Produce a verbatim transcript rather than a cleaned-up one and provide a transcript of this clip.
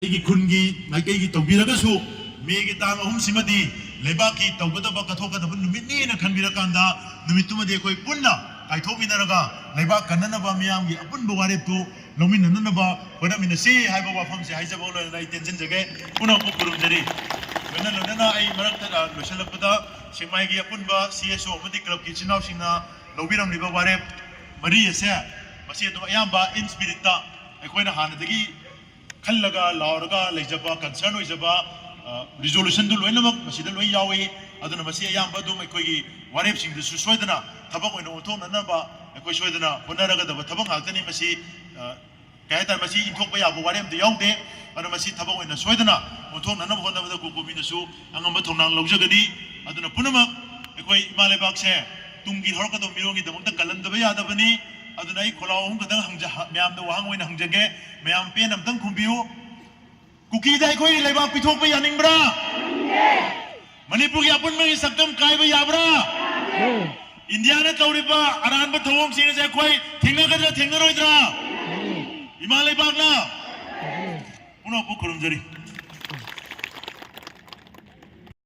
ꯑꯩꯒꯤ ꯈꯨꯟꯒꯤ ꯃꯥꯏꯀꯩꯒꯤ ꯇꯧꯕꯤꯔꯒꯁꯨ, ꯃꯦꯒꯤ ꯇꯥꯡ ꯑꯍꯨꯝꯁꯤꯃꯗꯤ ꯂꯩꯕꯥꯛꯀꯤ ꯇꯧꯒꯗꯕ, ꯀꯠꯊꯣꯛꯀꯗꯕ ꯅꯨꯃꯤꯠꯅꯦꯅ ꯈꯟꯕꯤꯔꯀꯥꯟꯗ, ꯅꯨꯃꯤꯠꯇꯨꯃꯗꯤ ꯑꯩꯈꯣꯏ ꯄꯨꯟꯅ ꯀꯥꯏꯊꯣꯛꯃꯤꯟꯅꯔꯒ ꯂꯩꯕꯥꯛ ꯀꯟꯅꯅꯕ ꯃꯤꯌꯥꯝꯒꯤ ꯑꯄꯨꯟꯕ ꯋꯥꯔꯦꯞꯇꯨ ꯂꯧꯃꯤꯟꯅꯅꯕ ꯍꯣꯠꯅꯃꯤꯟꯅꯁꯤ ꯍꯥꯏꯕ ꯋꯥꯐꯝꯁꯦ ꯍꯥꯏꯖꯕ ꯂꯣꯏꯔꯒ ꯑꯩ ꯇꯦꯟꯁꯤꯟꯖꯒꯦ꯫ ꯄꯨꯝꯅꯃꯛꯄꯨ ꯈꯨꯔꯨꯝꯖꯔꯤ꯫ ꯂꯣꯏꯅ ꯂꯣꯏꯅꯅ ꯑꯩ ꯃꯔꯛꯇ, ꯑ, ꯂꯣꯏꯁꯤꯜꯂꯛꯄꯗ ꯁꯦꯛꯃꯥꯏꯒꯤ ꯑꯄꯨꯟꯕ ꯁꯤ ꯑꯦꯁ ꯑꯣ ꯑꯃꯗꯤ ꯀ꯭ꯂꯕꯀꯤ ꯏꯆꯤꯟ ꯏꯅꯥꯎꯁꯤꯡꯅ ꯂꯧꯕꯤꯔꯝꯂꯤꯕ ꯋꯥꯔꯦꯞ ꯃꯔꯤ ꯑꯁꯦ, ꯃꯁꯤ ꯑꯗꯨꯝ ꯑꯌꯥꯝꯕ in spirit ꯇ ꯑꯩꯈꯣꯏꯅ ꯍꯥꯟꯅꯗꯒꯤ ꯈꯜꯂꯒ ꯂꯥꯎꯔꯒ ꯂꯩꯖꯕ, concern ꯑꯣꯏꯖꯕ, ꯑ, resolution ꯗꯨ ꯂꯣꯏꯅꯃꯛ ꯃꯁꯤꯗ ꯂꯣꯏ ꯌꯥꯎꯏ꯫ ꯑꯗꯨꯅ ꯃꯁꯤ ꯑꯌꯥꯝꯕ ꯑꯗꯨꯝ ꯑꯩꯈꯣꯏꯒꯤ ꯋꯥꯔꯦꯞꯁꯤꯡꯗꯨꯁꯨ ꯁꯣꯏꯗꯅ ꯊꯕꯛ ꯑꯣꯏꯅ ꯑꯣꯟꯊꯣꯛꯅꯅꯕ ꯑꯩꯈꯣꯏ ꯁꯣꯏꯗꯅ ꯍꯣꯠꯅꯔꯒꯗꯕ ꯊꯕꯛ ꯉꯥꯛꯇꯅꯤ꯫ ꯃꯁꯤ, ꯑ, ꯀꯩ ꯍꯥꯏꯇꯥꯔꯦ, ꯃꯁꯤ ꯏꯟꯊꯣꯛꯄ ꯌꯥꯕ ꯋꯥꯔꯦꯞ ꯑꯝꯇ ꯌꯥꯎꯗꯦ꯫ ꯑꯗꯨꯅ ꯃꯁꯤ ꯊꯕꯛ ꯑꯣꯏꯅ ꯁꯣꯏꯗꯅ ꯑꯣꯟꯊꯣꯛꯅꯅꯕ ꯍꯣꯠꯅꯕꯗ ꯀꯣꯀꯣꯃꯤꯅꯁꯨ ꯑꯉꯝꯕ ꯊꯧꯅꯥ ꯂꯧꯖꯒꯅꯤ꯫ ꯑꯗꯨꯅ ꯄꯨꯝꯅꯃꯛ ꯑꯩꯈꯣꯏ ꯏꯃꯥ ꯂꯩꯕꯥꯛꯁꯦ ꯇꯨꯡꯒꯤ ꯍꯧꯔꯛꯀꯗꯕ ꯃꯤꯔꯣꯜꯒꯤꯗꯃꯛꯇ ꯀꯜꯍꯟꯗꯕ ꯌꯥꯗꯕꯅꯤ꯫ ꯑꯗꯨꯅ ꯑꯩ ꯈꯣꯜꯂꯥꯎ ꯑꯍꯨꯝ ꯈꯛꯇꯪ ꯍꯪꯖ-, ꯃꯌꯥꯝꯗ ꯋꯥꯍꯪ ꯑꯣꯏꯅ ꯍꯪꯖꯒꯦ꯫ ꯃꯌꯥꯝ ꯄꯦꯟꯅ ꯑꯝꯇꯪ ꯈꯨꯝꯕꯤꯌꯨ꯫ ꯀꯨꯀꯤꯗ ꯑꯩꯈꯣꯏꯒꯤ ꯂꯩꯕꯥꯛ ꯄꯤꯊꯣꯛꯄ ꯌꯥꯅꯤꯡꯕ꯭ꯔꯥ? ꯃꯅꯤꯄꯨꯔꯒꯤ ꯑꯄꯨꯟꯕꯒꯤ ꯁꯛꯇꯝ ꯀꯥꯏꯕ ꯌꯥꯕ꯭ꯔꯥ? ꯏꯟꯗꯤꯌꯥꯅ ꯇꯧꯔꯤꯕ ꯑꯔꯥꯟꯕ ꯊꯧꯑꯣꯡꯁꯤꯡ ꯑꯁꯦ ꯑꯩꯈꯣꯏ ꯊꯦꯡꯅꯒꯗ꯭ꯔꯥ, ꯊꯦꯡꯅꯔꯣꯏꯗ꯭ꯔꯥ? ꯏꯃꯥ ꯂꯩꯕꯥꯛꯅ ꯄꯨꯝꯅꯃꯛꯄꯨ ꯈꯨꯔꯨꯝꯖꯔꯤ꯫